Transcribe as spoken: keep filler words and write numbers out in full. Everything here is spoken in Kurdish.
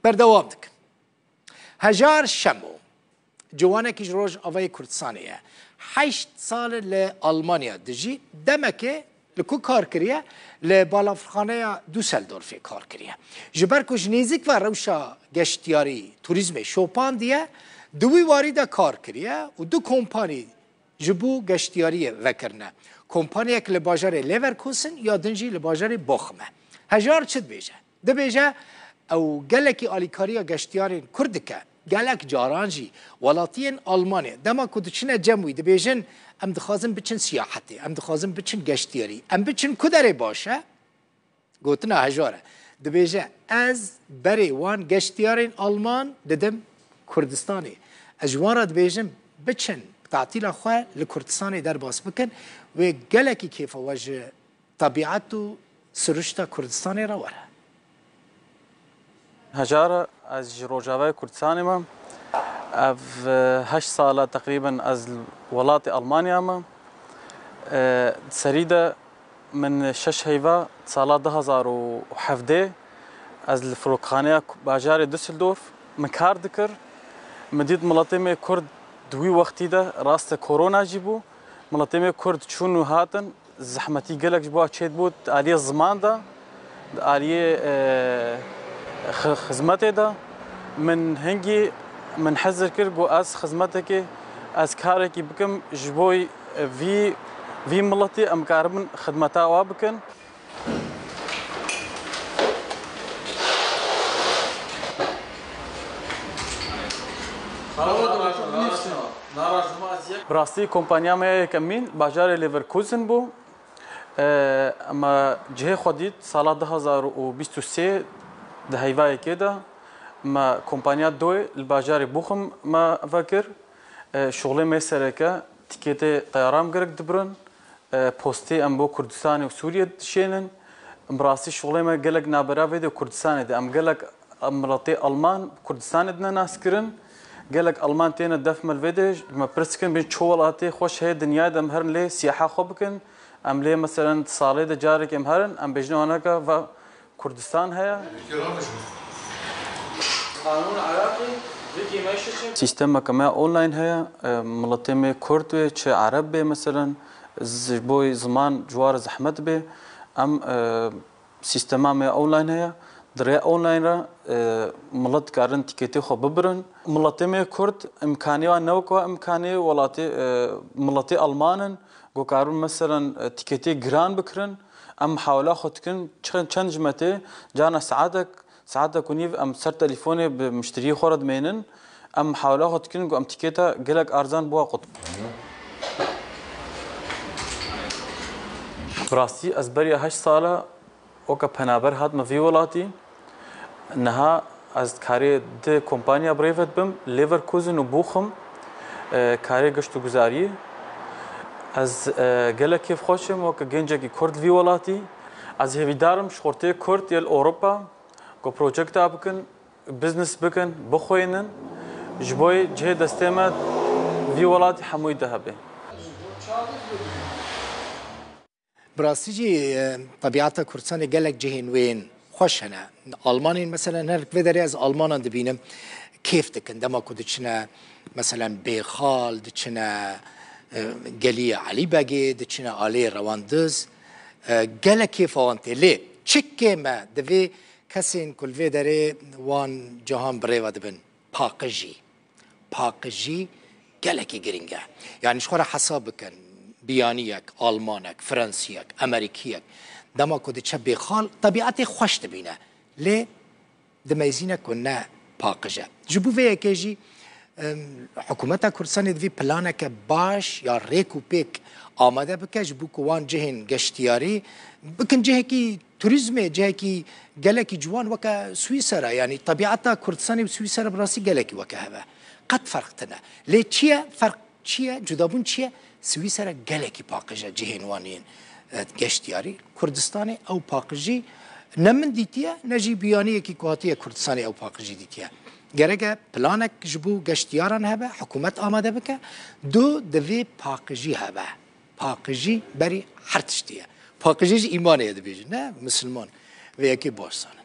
Berdewam dikim. Hejar Şemo, ciwanekî ji Rojavayê Kurdistanê ye. Heşt sal li Almanya dijî. Demekê li ku kar kiriye? Li balafirxaneya Düsseldorfê kar kiriye. Ji ber ku ji nêzîk ve rewşa geştiyarî, turîzmê şopandiye, di wî warî de kar kiriye û du kompanî ji bo geştiyariyê vekirine. Kompaniyek li bajarê Leverkusen ya din jî li bajarê Bochum e. Hejar çi dibêje? Dibêje, ew gelekî alîkariya geştiyarên Kurd dike. Gelek caran jî welatiyên Almanyê dema ku diçine cem wî dibêjin, em dixwazin biçin siyahetê, em dixwazin biçin geştiyarî, em biçin ku derê baş e? Gotina Hejar e. Dibêje, ez berê wan geştiyarên Alman didim Kurdistanê. Ez ji wan re dibêjim, biçin tatîla xwe li Kurdistanê derbas bikin. Wê gelekî kêfa we ji tebîet û siruşta Kurdistanê re were. Hejar e, ez ji Rojavayê Kurdistanê me. Ev, e, heşt sal e teqrîben ez li welatê Almanya me. E, di serî de min şeş heyva sala du hazar û hevdeh ez li firokxaneya ku-, bajarê Düsseldorf min kar dikir. Min dît miletê me Kurd di wî wextî de, rast e korona jî bû, miletê me Kurd çûn û hatin, zehmetî gelek ji bo çêdibû di aliyê ziman de, di aliyê, e, xi-, xizmetê de. Min hingî, min hizir kir, got, ez xizmetekê, ez karekî bikim ji bo vî, vî miletî em karibin xidmeta we bikin. Bi rastî kompanya me ya yekemîn bajarê Leverkusen bû. E, me cihê xwe dît sala du hazar û bîst û sê di heyva yekê de me kompanya Doyê li bajarê Bochum me vekir. E, şuxulê me sereke tîketê teyaran gerek dibirin. E, postê em bo Kurdistanê û Sûriyê dişênin. Bi rastî şuxulê me gelek nabera vê de Kurdistanê de. Em gelek miletê Alman Kurdistanê dine naskirin. Gelek Alman têne def me li vê de, me pirs dikin, bên ço welatê xweş heye dinyayê de em herin lê siyaha xwe bikin. Em lê meselen salê de carek em herin, em bêjin waneka va Kurdistan heye. Qanûn Iraqê, Sîstemeke me online heye, e, miletê me Kurd bê, çi Ereb bê, meselen, ji bo ziman ji wan re zehmet bê. Em, e, sîstema me online heye, di rê online re, e, milet dikarin tîketê xwe bibirin. Miletê me Kurd, îmkanê wan ne wek îmkanê welatê, e, miletê Alman in. Ku karin, meselen, e, tîketê giran bikirin, em muhawela xwe dikin, çend, çend ji me tê, carna saetek, saetek û nîv em ser telîfonê bi mişteriyê xwe re dimênin, em muhawela xwe dikin ku em tîketa gelek arzan bi wan qut. Bi rastî ez beriya heşt sala Weke penaber hatime vî welatî. Niha ez dikarê di kompanya bi rê ve dibim, Leverkusen û Bochum, e, karê gişt û guzariyê. Ez, e, gelek kêfxweş im weke gencekî Kurd vî welatî. Ez hêvîdar im ji xortê Kurd yê li Ewropa ku projekta bikin, biznes bikin, bixwînin, ji bo cihê destê me vî welatî hemûyî de hebe. Bi rastî jî, e, tebîata Kurdistanê gelek cihên wê yên xweş hene. Almanên, meselen, her vê derê ez Almanan dibînim, kêf dikin. Dema ku diçine, meselen, Bêxal, diçine, e, Geliyê Elî Begê, diçine alê Rewandiz, e, gelek kêfa wan tê. Lê çi kêm e di vê kesên ku li vê derê wan cihan bi rê ve dibin? Paqijî. Paqijî gelekî giring e. Yanî ji xwe re hesab bikin, biyaniyek, almanek, fransiyek, emerîkiyek, dema ku diçe Bêxal, tebîetê xweş dibîne. Lê dimeyzîne ku ne paqij e. Ji bo vê yekê jî, em, hikûmeta Kurdistanê divê planeke baş ya rêk û pêk amade bike, ji bo ku wan cihên geştiyarî bikin cihekî turîzmê, cihekî gelekî ciwan weke Swîsera, yanî tebîeta Kurdistanê û Swîsera bi rastî gelekî weke hev e. Qet ferq tine. Lê çi ye? Ferq çi ye? Cudabûn çi ye? Swîsera gelekî paqij e cihên wan yên, e, geştiyarî. Kurdistanê ew paqijî ne min dîtiye, ne jî biyaniyekî ku hatiye Kurdistanê ew paqijî dîtiye. Gerek e planek ji bo geştiyaran hebe, hikûmet amade bike. Du, divê paqijî hebe. Paqijî berî her tiştî ye. Paqijî ji îmanê ye dibêjin, ne? Misilman vê yekê baş zane.